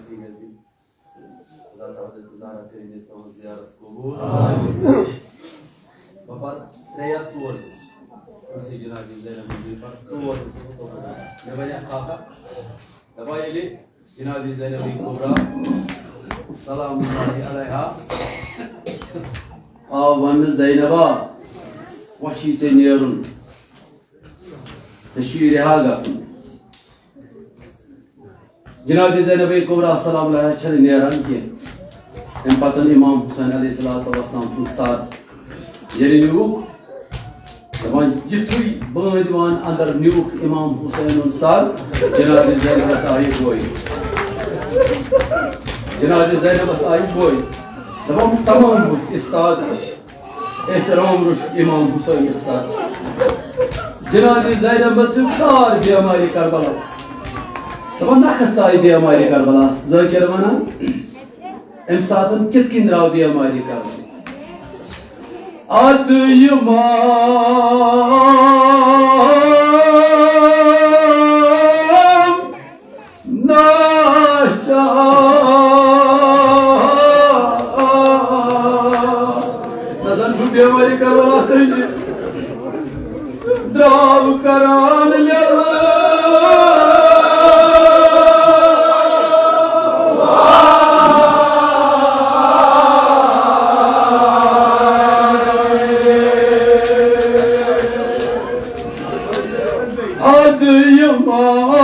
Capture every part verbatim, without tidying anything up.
اللہ تعالیٰ ہن گزارا کٔرِتھ تُہٕنٛز زیارت قبوٗل۔ بہٕ پَرٕ ترٛےٚ یا ژور حِصہٕ۔ أمۍ سٕے جناب زینب منٛز بہٕ پَرٕ ژور حِصہٕ۔ مےٚ بَنہِ اَکھ خاکہ۔ دَپان ییٚلہِ جناب زینب کبریٰ سلام اللہ علیہا آو وَننہٕ، "زینبا، وۄنۍ چھُے ژےٚ نیرُن، ژےٚ چھُے رِہا گژھُن۔" جناب زینب کبریٰ سلام اللہ چھنہٕ نیران کینٛہہ۔ امہِ پتہٕ امام حسین علیہ الصلوۃ والسلام سُنٛد سر ییٚلہِ نیوٗکھ، دپان یِتھُے بٲنۍ وان اندر نیوٗکھ امام حسین ہُنٛد سر، جناب زینبس آیہِ بوے۔ جناب زینبس آیہِ بوے۔ دپان تمام بُتھ استاد احترام روٚچھ امام حسینس سر۔ جناب زینب تہِ سار بیمارِ کربلا۔ دپان نکھٕ ژایہِ بیمارِ کربلا۔ ذٲکر ونان، امہِ ساتن کِتھ کٔنۍ درٛاو بیمارِ کربلا؟ ادٕ امام ناچار۔ نزن چھُ بیمارِ کربلا سٕنٛدِ درٛاو کران لیلہٕ۔ ادٕ امام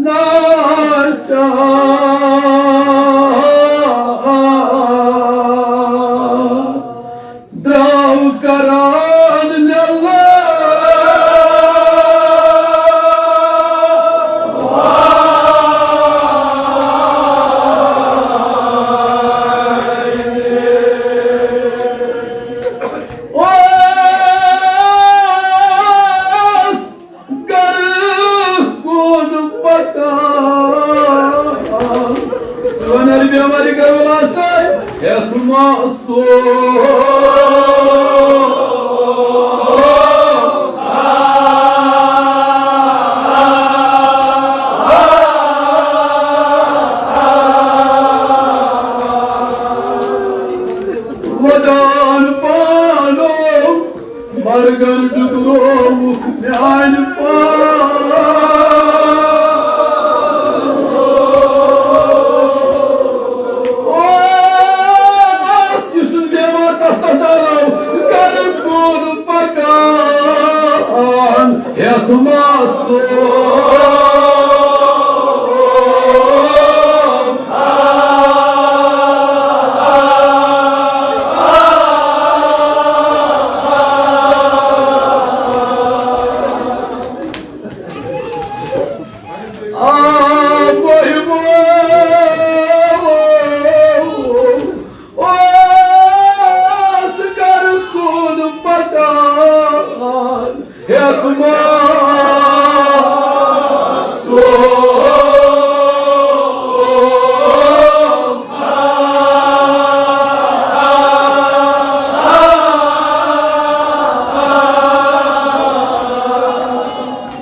ناچار درٛاو کران لیلہٕ۔ اوس گرٕ کُن پکان۔ ژٕ وَن عربی ہماری کربلا سے، ہیٚتھ معصوم۔ ودان پانو مرگن ڈُکرووُکھ میانہِ پان۔ اوس یہِ سُنٛد بیمار تس تس آو گرٕ کُن پکان ہیٚتھ معصوم۔ اوس گرٕ کُن پکان ہیٚتھ معصوم۔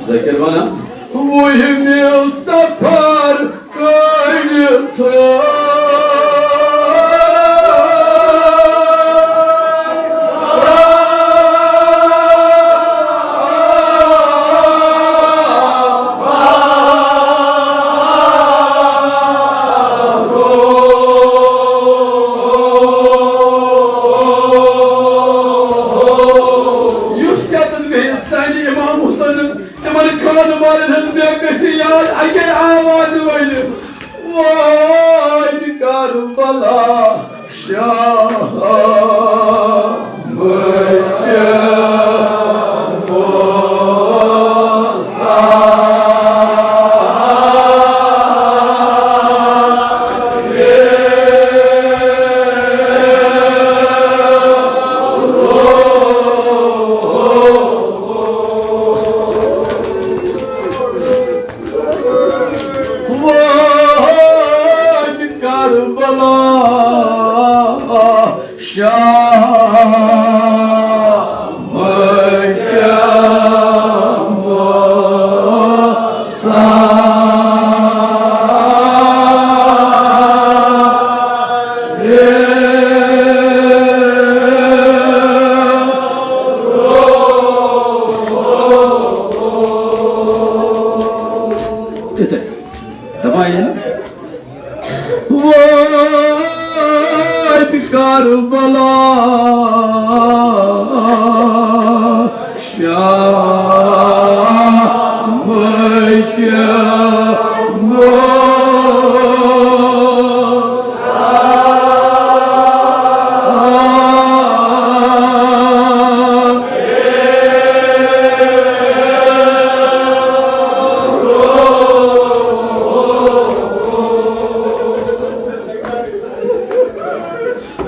ذٲکر ونان، وُہمہِ سفر کٔرِتھ۔ یُس ییٚتٮ۪ن بِہِتھ سانہِ امام حسینُن تِمن خانہٕ مالٮ۪ن ہٕنٛز مےٚ گژھِ یاد اَکے آوازِ ؤنِتھ، وٲتۍ کربلا شاہ بٔتھِ موسیٰ۔ وٲتۍ کربلا شاہ یِتھَے دَپان ییٚلہِ وٲتۍ کربلا شامٕکۍ موسم۔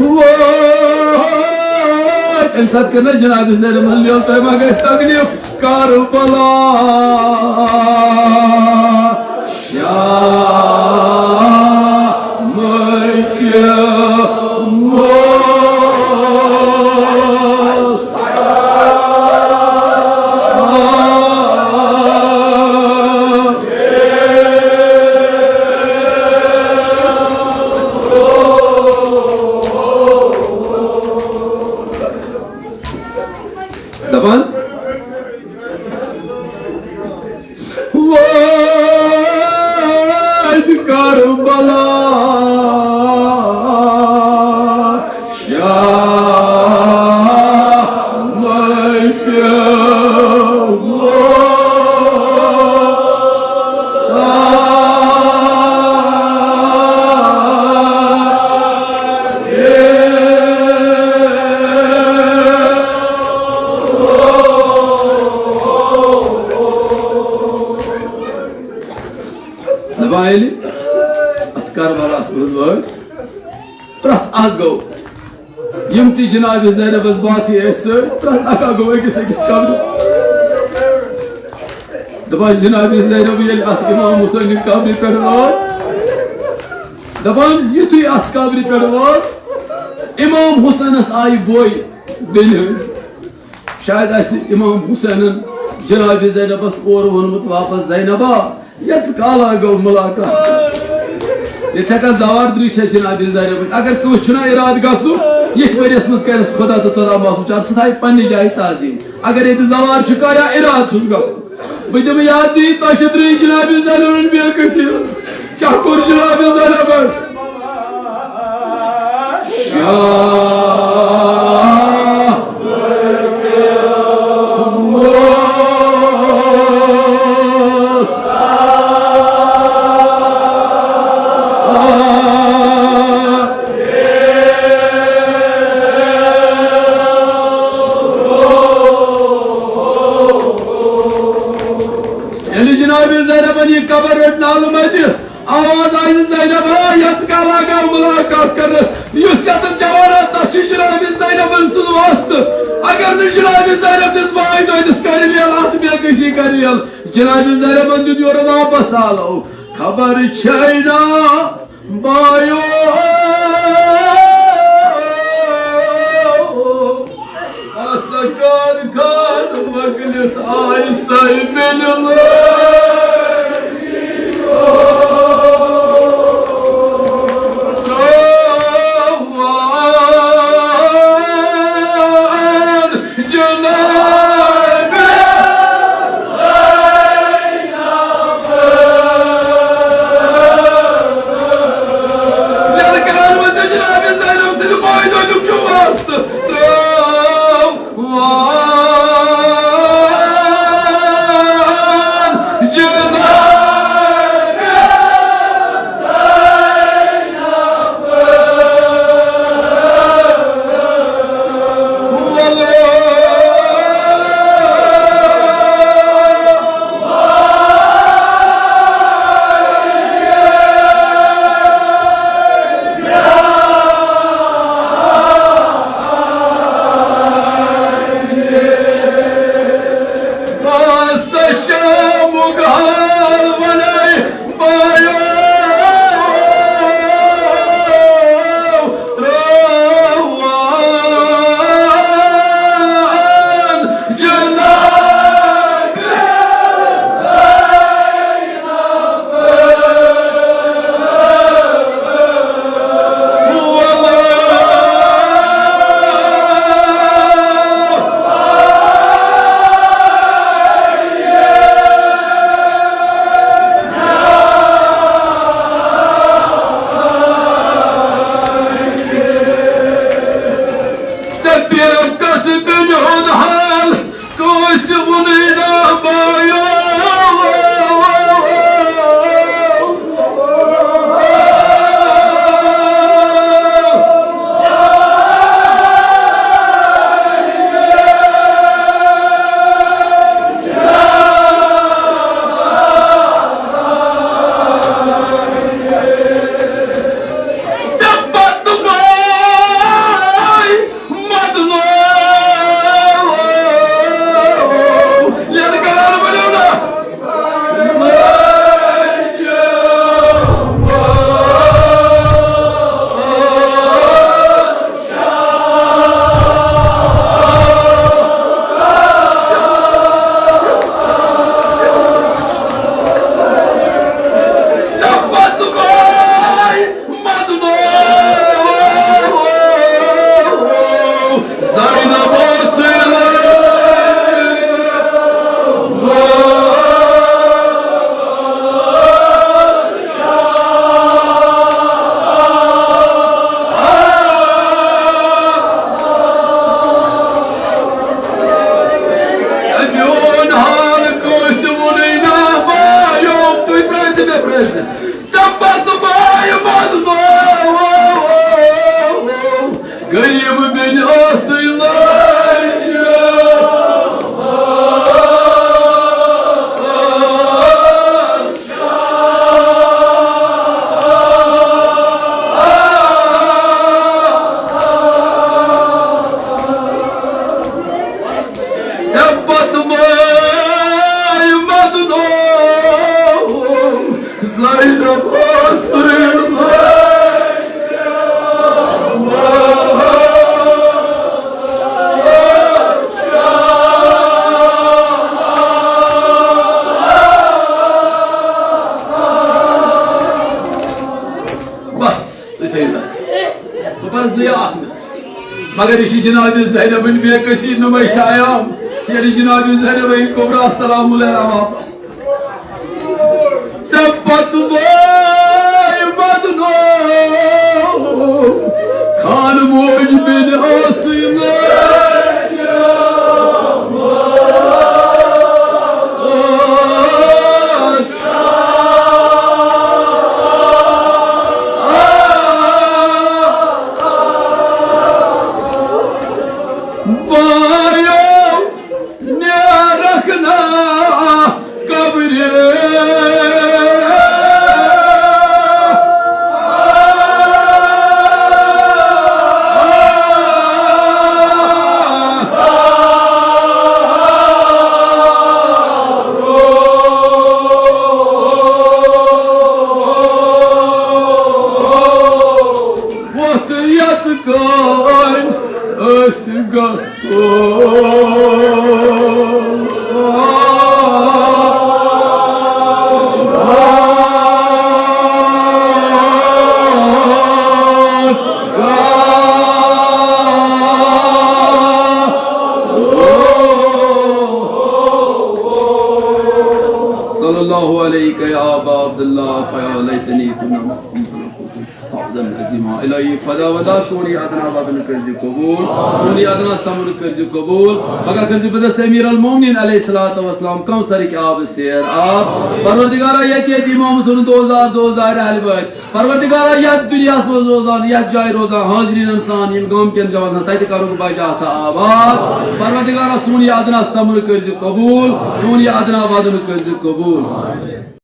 وٲے، اَمہِ ساتہٕ کٔر نہ جناب زینبن لیل، تۄہہِ ما گژھِ تکلیف؟ کربلا شامٕکۍ موسم۔ دپان وٲتۍ کربلا شامٕکۍ موسم۔ دپان ییٚلہِ اتھ کربلاہس منٛز وٲتۍ، پرٛٮ۪تھ اکھ گوٚو، یِم تہِ جناب زینبس باقٕے ٲسۍ سۭتۍ، پرٛٮ۪تھ اکھ اکھ گوٚو أکِس أکِس قبرِ۔ دپان جناب زینب ییٚلہِ اتھ امام حسینٕچ قبرِ پٮ۪ٹھ وٲژ، دپان یُتھُے اتھ قبرِ پٮ۪ٹھ وٲژ، امام حسینس آیہِ بۄے بیٚنہِ ہٕنٛز۔ شاید آسہِ امام حسینن جناب زینبس اورٕ ووٚنمُت واپس، زینبا، یژ کالا گوٚو ملاقات۔ ییٚتہِ چھا کانٛہہ زوار درٕے چھا جناب زینبٕچ؟ اگر کٲنٛسہِ چھُنہ ارادٕ گژھنُک، ییٚتھۍ ؤرِیس منٛز کرٮ۪س خدا تہٕ تۄدا باسُن چار، سُہ تھایہِ پننہِ جایہِ تعظیٖم۔ اگر ییٚتہِ زوار چھُ کانٛہہ یا ارادٕ چھُس گژھُن، بہٕ دِمہٕ یاد دِنۍ، تۄہہِ چھِ درٕے جناب زینبٕنۍ بے کسی ہٕنٛز۔ کیٛاہ کوٚر جناب زینبن؟ شاہ ییٚلہِ جناب زینبن یہِ قبر رٔٹ نالہٕ متہِ، آواز آیہِ زینب، آ، یتھ کالا گوٚو ملاقات کرنس، یُس یتھ جوان آو، تس چھُ جناب زینب سُنٛد واسطہٕ۔ اگر نہٕ جناب زینب دِژ بایہِ دۄدِس کرِ ویل، اتھ بے کشی کرِ ویل۔ جناب زینبن دیُت یورٕ واپس آلو۔ خبر چھے نا بایو، استکار خان مۄکلِتھ آے سۄ مِلنہِ۔ جناب زینب۔ ییٚلہِ کران وۄنۍ تہٕ جناب زینب سٕنٛدِ پایہِ دۄدیُک چھُ واسطہٕ ترٛاوان۔ مگر یہِ چھِ جناب زینب بن مےٚ کثیر نمائش آیام، ییٚلہِ جناب زینب کبریٰ سلام علیہا واپس۔ ژےٚ پتہٕ وٲے مدنو خان موج بن عاصم۔ بایو نیرکھ نا قبرِ۔ وۄتھ یَتھ کامہِ أسۍ گژھو۔ صلی اللہ علیک یا ابا عبداللہ، فیا لیتنی کنا محمد۔ فضلاً عظیما۔ الٰہی خداوندا، سون یہِ ادنا ودن کٔرۍ زِ قبول، سون یہِ ادنا سمن کٔرۍ زِ قبول۔ پگاہ کٔرۍ زِ بدست امیر المومنین علیہ الصلوۃ والسلام کوثرٕکۍ آبہٕ سیر آب۔ پروردگارا، ییٚتہِ ییٚتہِ امام حسن دوزار دوزار اہل بیت، پروردگارا، یتھ دنیاہس منٛز روزان، یتھ جایہِ روزان، حاضرینن سان، یِم گامہٕ کٮ۪ن جوانن، تتہِ کرُکھ بجا تہٕ آباد۔ پروردگارا، سون یہِ ادنا سمن کٔرۍ زِ قبول، سون یہِ ادنا ودن کٔرۍ زِ قبول۔